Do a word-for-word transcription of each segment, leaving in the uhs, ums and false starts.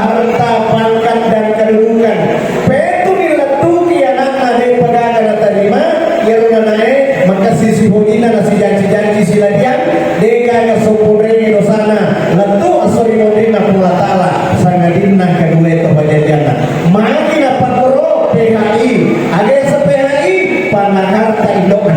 Harta, pangkat, dan kedudukan. Petuni lettuki anakna de'pa gaga natarima, iyaro nanae makessing sipojinna nasijanji-janji siladiang, de'gaga sopponrengi dosana, lettu esso ri munrinna Puang Allah Ta'ala, sangadinna kedua to pajanjianna. Magi napakkoro P H I, aga yaseng P H I, pangakarta indo'na.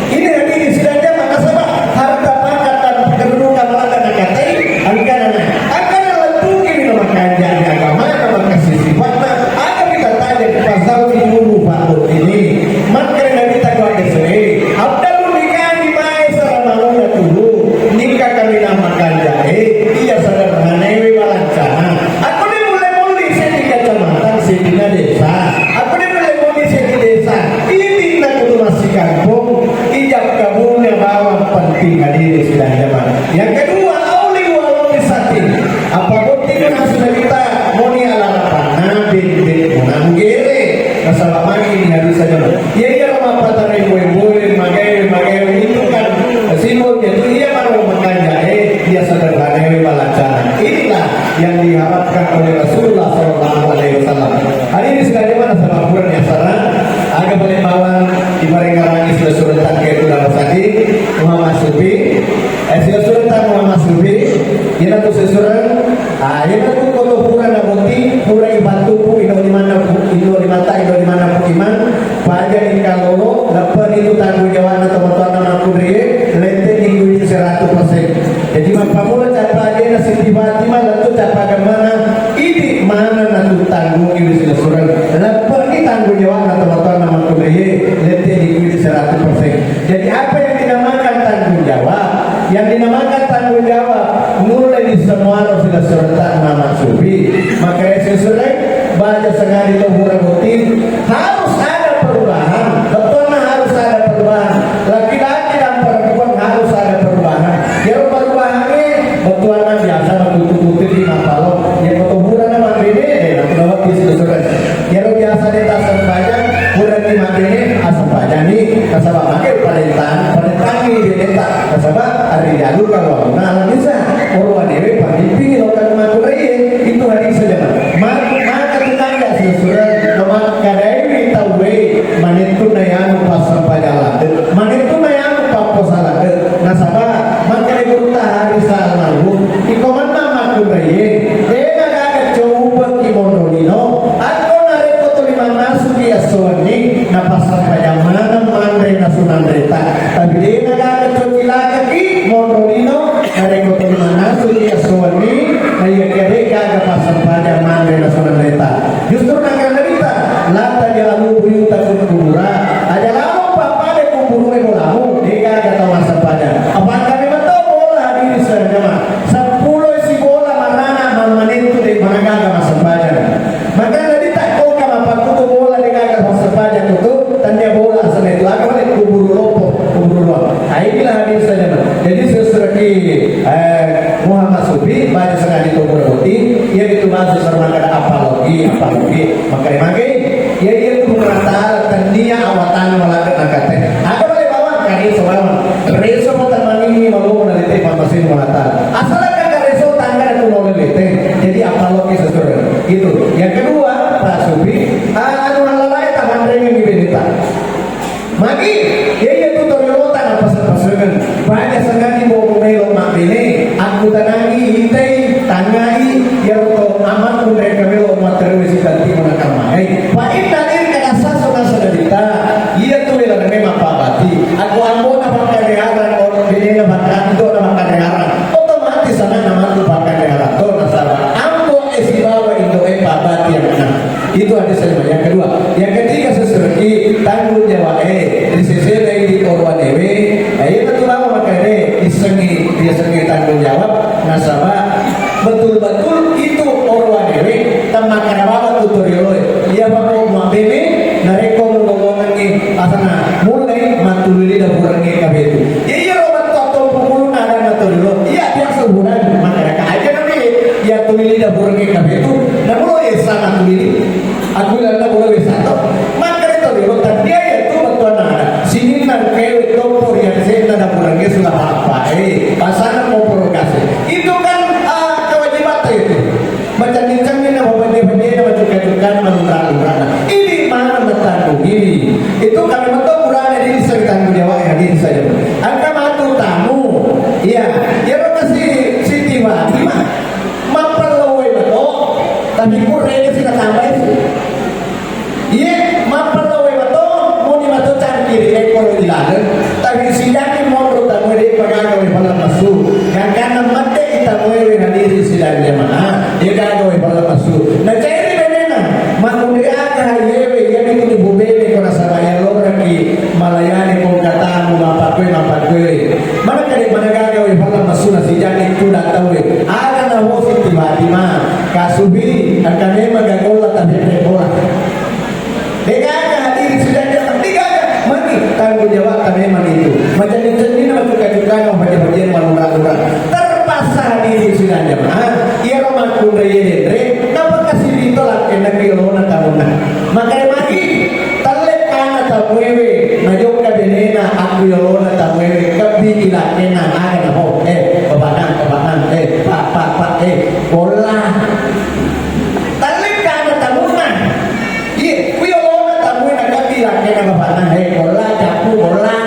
Ini hadirin sidang jamaah nasaba harta pangkat dan kedudukan maka nakatai angkana na. Angkana lettuki ni makanja agama na makasisipatna, aga kita tanya pasal di dulu Pak ini. Maka Nabi takwa kesere, afdalu nikahi mae salamana dulu nikah kawin makanja, eh, iya sederhana we balancana. Aku ni mulai-mulai seddi kecamatan, seddi desa. Aku ni mulai-mulai seddi desa. Ini nak kudu masih kampung. Ijab kabulnya bawang penting hadirin sidang jamaah. Yang kedua, auli walau bisatin. Apa bukti kuna sudah kita moni ala rapanna bin bin munanggere. Nasaba magi ini harus saja. Iya, iya, mapatare boy-boy, magai, magai, itu kan simbolnya itu iya baru makanya, eh, dia sederhana, eh, balancana. Inilah yang diharapkan oleh Rasulullah sallallahu alaihi wasallam. Hadirin sidang jamaah nasaba pura niasara, aga bale bawang ibarengarangi sudah sudah tangke itu nama tadi, Muhammad Sufi. Eh, sudah sudah tang Muhammad Sufi, ina tu sesuran, ah, ina tu koto pura na boti, pura ibantu pu, ino limana pu, ino limata, ino limana pu iman, paja ni kalolo, leppe ni tu tanggung jawabna tomatoanna makkunraie, lette ni kuici seratus persen. Jadi, mappammula cappa ajena Siti Fatimah, lettu cappa gemmana, idi mana na tu tanggung iwi silasureng. Leppe ni tanggung jawabna tomatoanna makkunraie, lette ni kuici seratus persen. Jadi, apa yang dinamakan tanggung jawab? Yang dinamakan tanggung jawab, mulai di semua silasureng Muhammad Sufi. Maka silasureng, baja sengadi to pura boti, harus ada perubahan. Betulna harus ada perubahan. Laki-laki dan perempuan harus ada perubahan. Iyaro perubahangnge, bettuanna biasa makutu-kutu di mapalo. Iya, koto purana mabbene, eh, nanti bawa di situ sudah. Iyaro biasa de tassempajang, purani mabbene, assempajang ni. Nasaba mage parentang, parentang ni beneta. Nasaba arrijalu kawamuna ala nisa. Orowanewe pamimpin lokal makkunraie. Itu hadis saja. Ma-, maka tetangga sesudah, maka kadaiwi tauwe, manettu nayanu passempajang lade. Manettu nayanu papposa lade, nasaba makkeda gurutta Haris almarhum, iko mennang makkunraie, de nagaga coba ki monro lino, akko narekko tuli mannasuki esso wenni, napassempajang maneng manre nasu nanreta. Tapi de nagaga coba cilakaki monro lino, narekko tuli mannasuki esso wenni, naiyakia de gaga passempajang manre nasu nanreta. Justru nakkeda Nabitta, "La taj'alu buyutakum qubura." Aja lalo pappada kuburu'e bolamu, degaga tau massempajang. Apakah memang tau bola hadirin sidang jamaah? Seppulo si bola marana mammanettu de managaga massempajang. Maka Nabitta, "Ko ka mapakkutu bola degaga massempajang kutu, tania bola asenna itu, aga bale kuburu loppo, kuburu loppo." Nah, inilah hadirin sidang jamaah. Jadi sesuai, eh, Muhammad Sufi, baja sengadi to pura boti, iya itu bahasa sarwa kada apalogi, apalogi, makai-makai, iya, iya tu merata tania awatan malaka nakate. Ada boleh bawang, kari sebawang. Reso mata manini malu na lete pamasin mata. Asal kagak reso tangga tu mau lete. Jadi apalogi sesuai. Itu. Yang kedua, Pak Sufi, ah, anu halalai tahan remi benita. Magi, iya, iya tu toriolota napaseng-pasengeng. Baja sengani bobo melo mabbene, akkutanangi, itai, tangai, iyaro to amakku mereka melo matterui sitanti manakamai. Fa inna lirka nasasu nasadadita, iya tu wela neme mappabati. Aku ambona makkariharang, benena makkari, indona makkariharang. Otomatis anakna matu makkariharang. To nasaba, ambo e sibawa indo e pabati anakna. Itu hadis yang kedua. Yang ketiga, sesuai tanggung jawab, eh, di sisi lain di korban dewe, eh, itu tuh lama makanya disengi, disengi tanggung jawab, nasaba betul-betul itu korban dewe, teman kerabat tutorial, eh. Iya, Pak, mau maaf ini, narekko mau ngomongin asana, mulai matulili dapurannya kabetu. Iya, iya, Roman, tuh, tuh, pukul, ada, ada, tuh, dulu. Iya, biasa, bulan, masyarakat aja, tapi, iya, tulili dapurannya kabetu, namun, eh, sana tulili. Aku lana bola besato. Makkeda to dulu, tapi iya tu betul nana. Sini nang kewe to porian senda dapurannya sudah apa? Eh, pasana mau provokasi. Itu kan, ah, kewajiban itu. Cenning-cenning na mapedde-pedde na macukka-cukka na manunra-nunra na. Ini mana matanggung ini. Itu kami meto kurang jadi sering tanggung jawab ya, jadi saja. Angka matu tamu. Iya, ya lo kasih Siti Fatimah. Mapello we meto, tapi kurang sih tambah sih. Iye, mappallawe mato, muni mato cangkiri, ekkoro ilaleng, tapi sidangi monro tamue de pagaga we pala masu. Gangkanna mate itamuewe hadiri sidang jamaah, de gaga we pala masu. Na ceri benena, manuliaka hayewe, iya mitu ni bubene ko nasaba yaloraki malayani kong katamu mapakue, mapakue. Mana kade mana gaga we pala masu na sidangi tuda tawe. Aga na hosi tiba-tiba. Kasubi, angka memang gagolla tapi pekola. Degaga hadiri sidang jamaah, degaga. Magi tanggung jawab ta memang itu. Macam ini, ini nama cuka-cuka, nama baca-baca, malura-lura. Terpaksa hadiri sidang jamaah. Iya, Roma kundre, iya, dendre. Napa kasih ditolak, enak, iya, lona, tahunna. Makanya magi, tallek kana tamuewe, najokka benena, aku, iya, lona, tamuewe, kebbi, ilakena, aga, na, ho, eh, bapak nang, bapak nang, eh, pak, pak, pak, eh, bola. Tallekka ana tamunna. Iye, ku yolona tamunna kati lakkena bapakna, "He, bola, cappu, bola."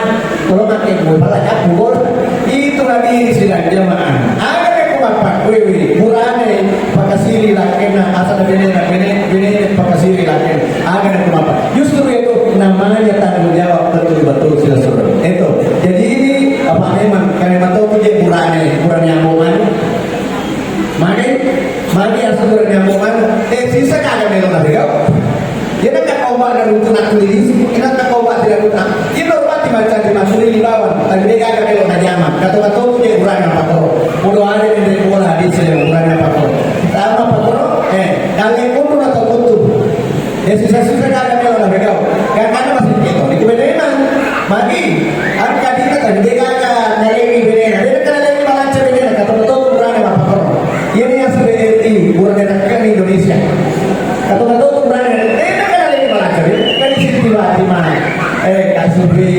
Kalau makke kue pala cappu, bola. Itu lagi sidang jamaah. Aga ko mappakkuewe, burane, pakasiri lakkena, asal bene, bene, bene, pakasiri lakkena. Aga ko mappa. Justru itu namanya tanggung jawab betul-betul sila suruh. Itu. Jadi ini apa memang kami matau tu je burane, burane yang mau mani. Magi, magi asu gurang nyambo manu. Eh, sisa kada melo na bego. Ina ka koba na rutu na kulilis, ina ka koba tidak rutu na. Ina rupa ti macam di masuli di bawah. Tapi dia kada melo na jama. Kata kata tu dia gurang apa koro. Podo ada yang dari bola di sini gurang apa koro. Sama apa koro? Eh, kalian kudu atau kutu. Ya, sisa-sisa kada melo na begau. Kan mana masih keto. Itu beda emang. Magi, angka dina tadi dia gaga nalengi benena. Dia kan nalengi balanca benena. Kata betul tu berani apa koro. Ini yang sudah R I, kurang enak kan Indonesia. Kata betul tu berani. Dia kan nalengi balanca benena. Kan di situ hati mana. Eh, Kak Supri,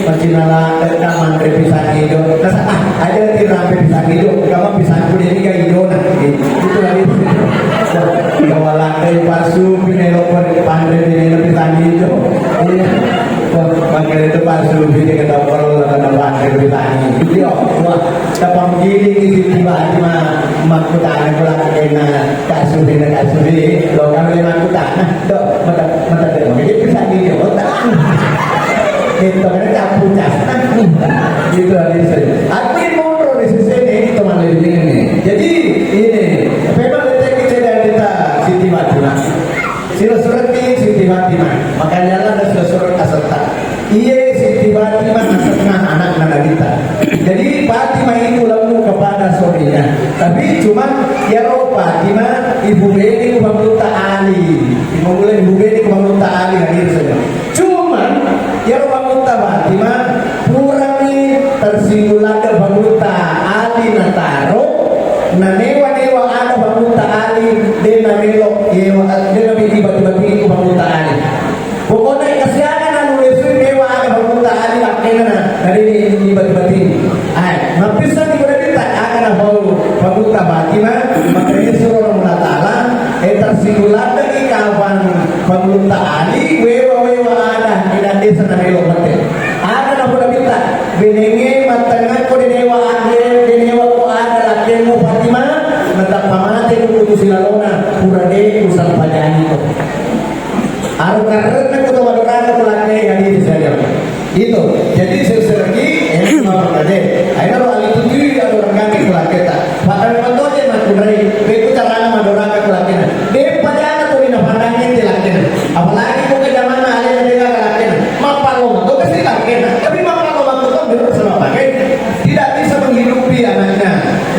macinala, eh, Kak Mandre pisang hijau. Nasa, ah, ada nanti rampe pisang hijau. Kamu pisang kuning ini kan hijau nah. Gitu. Itu lagi. Kawalangkai Pak Supri, nelo Pak Mandre, nelo pisang hijau. Iya. Wah, makanya itu Pak Supri, dia kata, "Kalau ada Pak Mandre pisang hijau." Wah, tapang gili di situ, Pak, cuma makutana pulang kena Kak Supri, Kak Supri. Lo kami makutana. Tuh, mata, mata dia, oke, dia pisang hijau, otak. Gitu, karena campur cas. Gitu, habis. Aku ini monro di sisi ini, ini teman lebih ini. Jadi, ini, memang detek kita dari kita Siti Fatimah. Sila surati Siti Fatimah. Makanya Allah ada sila surat aserta. Iye Siti Fatimah aserna anakna Nabitta. Jadi Fatimah itu lembu kepada suaminya. Tapi cuma ya roh Fatimah ibu beni ku Bangkutta Ali. Ibu beni ku Bangkutta Ali hadir saja. Cuma ya roh Bangkutta Fatimah purani tersinggung ada Bangkutta Ali nataro. Nanewa-newa ada Bangkutta Ali, dena melo, yewa, dena bati-bati ku Bangkutta Ali. Pokokna kasiangan anu lesui mewa aga Bangkutta Ali lakkena na, na deni bati-bati. Ai, mappisang di Nabitta aga na bau Bangkutta Fatimah, makanya suruh Allah Ta'ala, eh, tersibuladaki kawan Bangkutta Ali, wewa-wewa ada, ina desa na melo mate. Aga na Nabitta, benenge matengah ko denewa aga, denewa ko aga lakkemu Fatimah, natappa mate ku kutu silalona, pura de ku sampajani ko. Aro karena kuto madoraka ko lakkai hadis saja. Itu. Jadi sesergi, eh, apa tadi? Aina ro ali tuju ya orang kaki ko lakkai ta. Padahal matoje makunrai, beku carana madoraka ko lakkena. Deppa jana tuli napandangi te lakkena. Apalagi ko ke jamanna alena de gaga lakkena. Mappallo mato kasi lakkena. Tapi mappallo mato kan bener sama pakai. Tidak bisa menghidupi anaknya.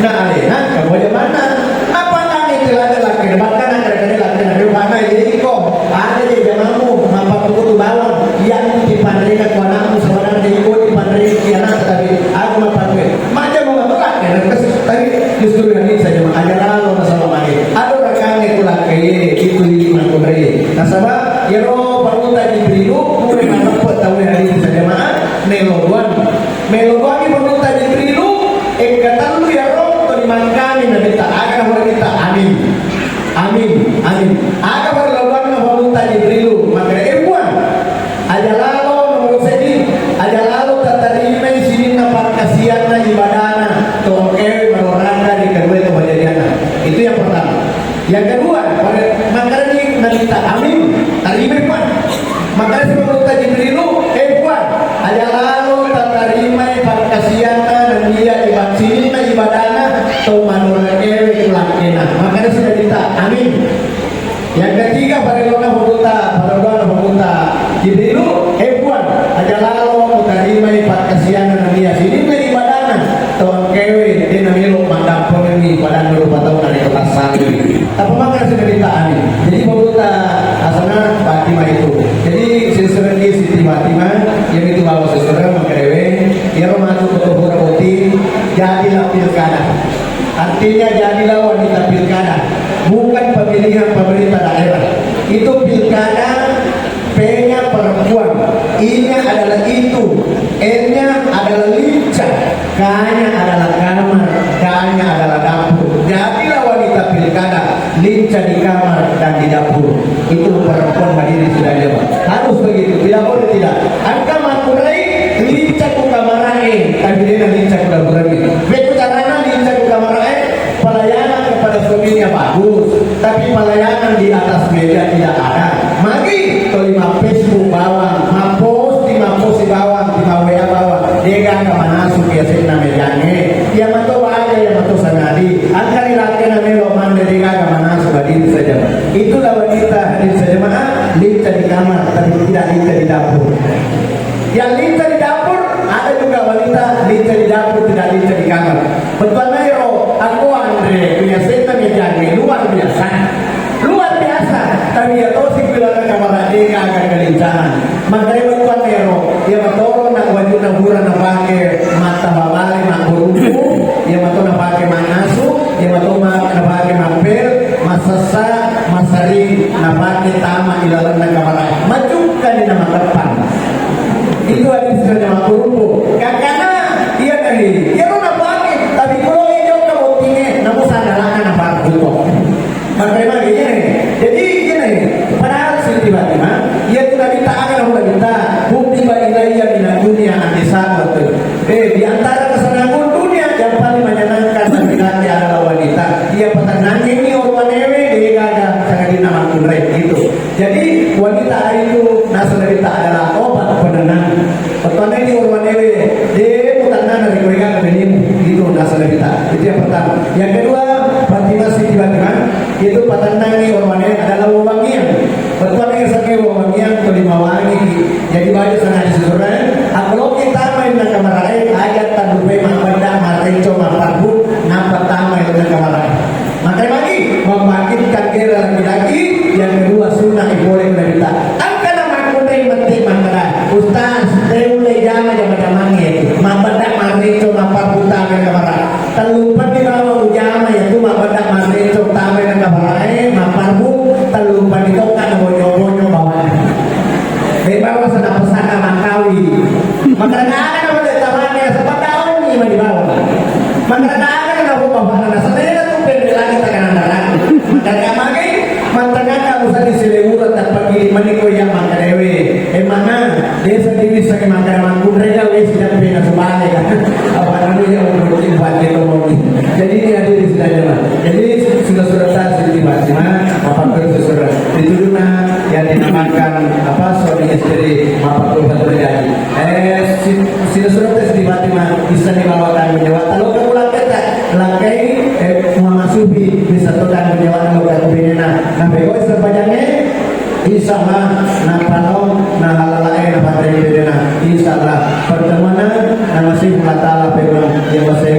Nah, alena, kamu aja mana? Apa nangis celana lakkena? Bahkan ada kena lakkena. Dia mana ya iko? Ada je jamamu, mappakkutu bawang. Yang dipanrena ku anakmu sebenarnya iko dipanrena ki anak, tapi aku mappakue. Maja mau mato lakkena. Tapi justru yang ini saja, aja lalu masalah Aga parelluanna Pamutta Jibrilu, makkeda, "Eh, Puang, aja lalo nomoro seddi, aja lalo tatarimai sininna pakkasianna ibadana to engkaewe maloraka ri kedua to majarianna." Itu yang pertama. Yang kedua, pada, makkedani Nabitta, "Amin, tarimai, Puang." Makkedasi Pamutta Jibrilu, "Eh, Puang, aja lalo tatarimai pakkasianna nennia iba-, sininna ibadana to manorekewe kulakkena." Makkedasi Nabitta, "Amin." Yang ketiga, parelluanna Pamutta, parelluanna Pamutta Jibrilu, "Eh, Puang, aja lalo mutarimai pakkasianna nennia sininna ibadana to engkaewe de namelo maddampengengngi padanna rupa taunna ri kota Salli." Tappa makkeda sibawa Nabitta, "Amin." Jadi, Pamutta asana Fatimah itu. Jadi, siserengngi Siti Fatimah, yang itu bawa sesereng, makkedawe, iyaro matu kota Pura Boti, jadilah pilkada. Artinya, jadilah wanita pilkada. Bukan pemilihan pemerintah daerah. Itu pilkada P-nya perempuan, I-nya adalah itu, L-nya adalah lincah, K-nya adalah kamar, D-nya adalah dapur. Jadilah wanita pilkada, lincah di kamar dan di dapur. Itu perempuan hadirin sidang jamaah. Harus begitu, tidak boleh tidak. Engka makkunrai lincah ku kamarae, tapi de na lincah ku dapurae. Bekku carana lincah ku kamarae, pelayanan kepada suaminya bagus, tapi pelayanan di atas meja tidak ada. Magi toli ma Facebook bawang, ma posting, ma posting bawang, di ma W A bawang, degaga manasu biasenna mejangnge. Iya mato baja, iya mato sangadi. Engka ri lakkena melo manre degaga manasu, hadirin sidang jamaah. Itulah wanita, hadirin sidang jamaah, lincah di kamar, tapi tidak lincah di dapur. Yang lincah di dapur, ada juga wanita lincah di dapur, tidak lincah di kamar. Bettuanna ero, aku anre, biasenna mejangnge luar biasa. Luar biasa, tapi iya tosi ku lalenna kamar degaga kelincahan. Makanya bettuanna ero, iya matoro na wajunna burang napake mattama bale makkurumpu, iya mato napake mannasu, iya mato ma-, napake mappel, massessa, massaring, napake tama ilalenna kamar. Macukkani na mateppang. Itu ada istilah makkurumpu. Kakana, iya tadi, iya lo napake, tapi kalau iya jokka bottingnge, namu sandalanna napake. Makanya, makanya, jadi gini, padahal Siti Fatimah, iya tu Nabitta, aga nahu Nabitta, "Hubbiba ilayya minad dunya an-nisa." Eh, di antara kesenangan dunia yang paling menyenangkan bagi laki adalah wanita. Iya, patennangngi orowanewe, degaga sangadinna makkunrai, gitu. Jadi, wanita itu, naseng Nabitta, adalah obat penenang. Bettuanna idi orowanewe, de mutennang narekko degaga benemu. Itu naseng Nabitta. Itu yang pertama. Yang kedua, Fatimah, Siti Fatimah, itu patennangngi orowanewe adalah wewangiang. Bettuanna yasengnge wewangiang, tuli mawangi. Jadi, baja sangadinna seseorang, akko loki tama ri kamarae, aja tallupai mabbedda, marreco, mapparfum, nappa tama ri kamarae. Makanya lagi, membangkitkan gairah laki-laki, yang kedua sunnah ipole Nabitta. Engka na makkunrai mette makkeda, "Ustaz, teulle jama jama-jamangnge, mabbedda, marreco, mapparfum, tama ri kamarae." Tellumpenni bawang ujama, iya tu mabbedda, marreco, tama ri kamarae, mapparfum, tellumpenni tokka na bonyo-bonyo bawang. Eh, bawa sana pesaka makawi. Makkeda aga na boleh tamane, sebab daungi mani bawa. Makkeda aga na boleh bawa, na senena tu pende lagi tekanan darah. Dari amagai, matengah kamu sadi silewura tapagi mani ko yang makkedawe. Eh, mana? Desa Dewi sering makan mangkun rega wes jampe na subale kan. Apa namanya, untuk ibu ate to mau. Jadi ini ada di sini aja, Mas. Jadi sudah sudah tas di Fatimah, apa terus sudah. Itu dulu yang dinamakan apa, suami istri, apa perlu terjadi. Eh, si, si sudah tas di Fatimah bisa dibawa tanggung jawab. Kalau kamu lakukan, lakai, eh, Muhammad Sufi bisa tuh tanggung jawab kalau kamu bini nah. Nah, bego sepanjangnya, insya Allah, nah, panau, nah, halalae, nah, pantai bini nah. Insya Allah, pertemuan, nah, masih Allah Ta'ala, yang masih